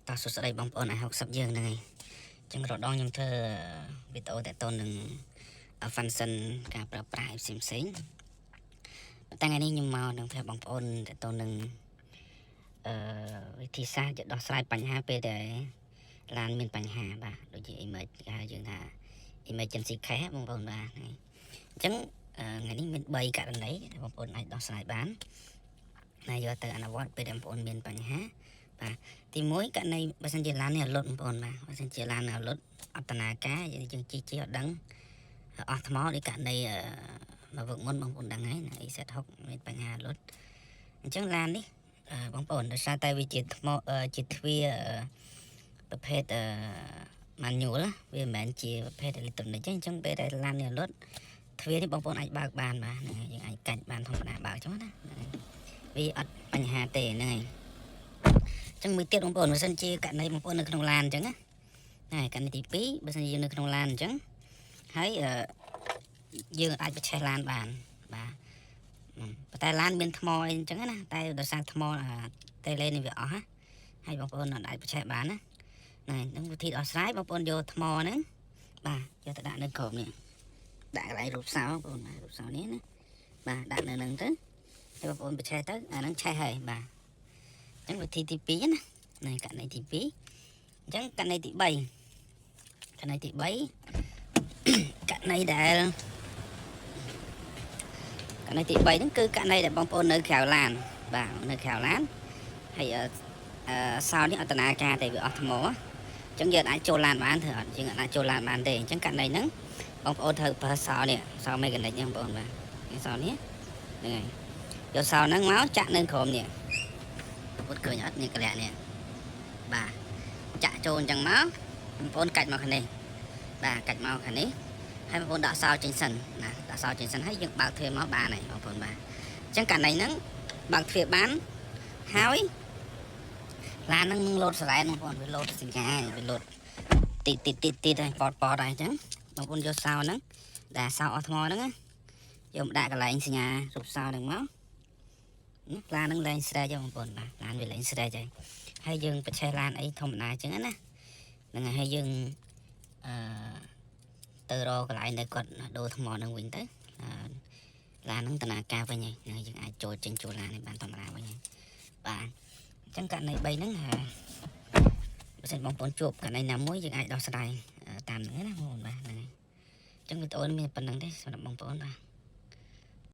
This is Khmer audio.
តោះសួស្តីបងប្អូន i60 យើងហ្នឹងហើយអញ្ចឹងរដងខ្ញុំធ្វើវីដេអូតទៅនឹង function ការប្រើប្រាស់ផ្សេងផ្សេងប៉ុន្តែថ្ងៃនេះខ្ញុំមកនឹងប្រាប់បងប្អូនតទៅនឹងអឺវិធីសាស្ត្រដោះស្រាយបញ្ហាពេលដែលឡានមានបញ្ហាបាទដូចជា image គេហៅយើងថា emergency case បងប្អូនបាទហ្នឹងហើយអញ្ចឹងថ្ងៃនេះមាន3ករណីដែលបងប្អូនអាចដោះស្រាយបានណាយកទៅអនុវត្តពេលដែលបងប្អូនមានបញ្ហាបាទទី1ករណីបើសិនជាឡាននេះរលត់បងប្អូនបាទបើសិនជាឡានរលត់អត់តនាការយើងជិះជិះអត់ដឹងអស់ថ្មដូចករណីមកវឹកមុនបងប្អូនដឹងហើយណា EZ6 មានបញ្ហារលត់អញ្ចឹងឡាននេះបងប្អូនដោយសារតែវាជាថ្មជាទ្វារប្រភេទ manual វាមិនមែនជាប្រភេទអេឡិចត្រូនិកទេអញ្ចឹងពេលដែលឡាននេះរលត់ទ្វារនេះបងប្អូនអាចបើកបានបាទហ្នឹងហើយយើងអាចកាច់បានធម្មតាបើកអញ្ចឹងណាហ្នឹងហើយវាអត់បញ្ហាទេហ្នឹងហើយអញ្ចឹងមួយទៀតបងប្អូនបើសិនជាករណីបងប្អូននៅក្នុងឡានអញ្ចឹងណាហើយករណីទី2បើសិនជាយើងនៅក្នុងឡានអញ្ចឹងហើយយើងអាចបញ្ឆេះឡានបានបាទប៉ុន្តែឡានមានថ្មអីអញ្ចឹងណាតែដោយសារថ្មតេឡេនេះវាអស់ណាហើយបងប្អូនអាចបញ្ឆេះបានណាណែនឹងវិធីដោះស្រាយបងប្អូនយកថ្មហ្នឹងបាទយកទៅដាក់នៅក្រោមនេះដាក់កន្លែងរូបសោបងប្អូនបាទរូបសោនេះណាបាទដាក់នៅហ្នឹងទៅហើយបងប្អូនបញ្ឆេះទៅអាហ្នឹងឆេះហើយបាទអញ្ចឹងវិធីទី2ណានេះករណីទី2អញ្ចឹងករណីទី3ករណីទី3ករណីដែលករណីទី3ហ្នឹងគឺករណីដែលបងប្អូននៅក្រៅឡានបាទនៅក្រៅឡានហើយអឺសោនេះអត់តនាការទេវាអស់ថ្មអញ្ចឹងយើងអាចចូលឡានបានធ្វើអត់យើងអាចចូលឡានបានទេអញ្ចឹងករណីហ្នឹងបងប្អូនត្រូវប្រើសោនេះសោ mechanic ហ្នឹងបងប្អូនបាទសោនេះហ្នឹងហើយយកសោហ្នឹងមកចាក់នៅក្រោមនេះបងប្អូនឃើញអត់នេះកលៈនេះបាទចាក់ចូលអញ្ចឹងមកបងប្អូនកាច់មកខាងនេះបាទកាច់មកខាងនេះហើយបងប្អូនដាក់សោចេញសិនណាដាក់សោចេញសិនហើយយើងបើកទ្វារមកបានហើយបងប្អូនបាទអញ្ចឹងករណីហ្នឹងបើកទ្វារបានហើយឡានហ្នឹងនឹងលោតស្រែនបងប្អូនវាលោតសញ្ញាវាលោតទីទីទីទីហើយប៉តប៉តហើយអញ្ចឹងបងប្អូនយកសោហ្នឹងដែលសោអស់ថ្មហ្នឹងណាយកមកដាក់កន្លែងសញ្ញារូបសោហ្នឹងមកឡានហ្នឹងលែងស្រែកបងប្អូនបាទឡានវាលែងស្រែកហើយហើយយើងបញ្ឆេះឡានអីធម្មតាអញ្ចឹងណាហ្នឹងហើយយើងអឺទៅរកកន្លែងដែលគាត់ដូរថ្មហ្នឹងវិញទៅឡានហ្នឹងតនាការវិញហើយយើងអាចចូលចេញចូលឡាននេះបានធម្មតាវិញហើយបាទអញ្ចឹងករណី3ហ្នឹងបើសិនបងប្អូនជួបករណីណាមួយយើងអាចដោះស្រាយតាមហ្នឹងណាបងប្អូនបាទហ្នឹងហើយអញ្ចឹងវីដេអូនេះមានប៉ុណ្្នឹងទេសម្រាប់បងប្អូនបាទ។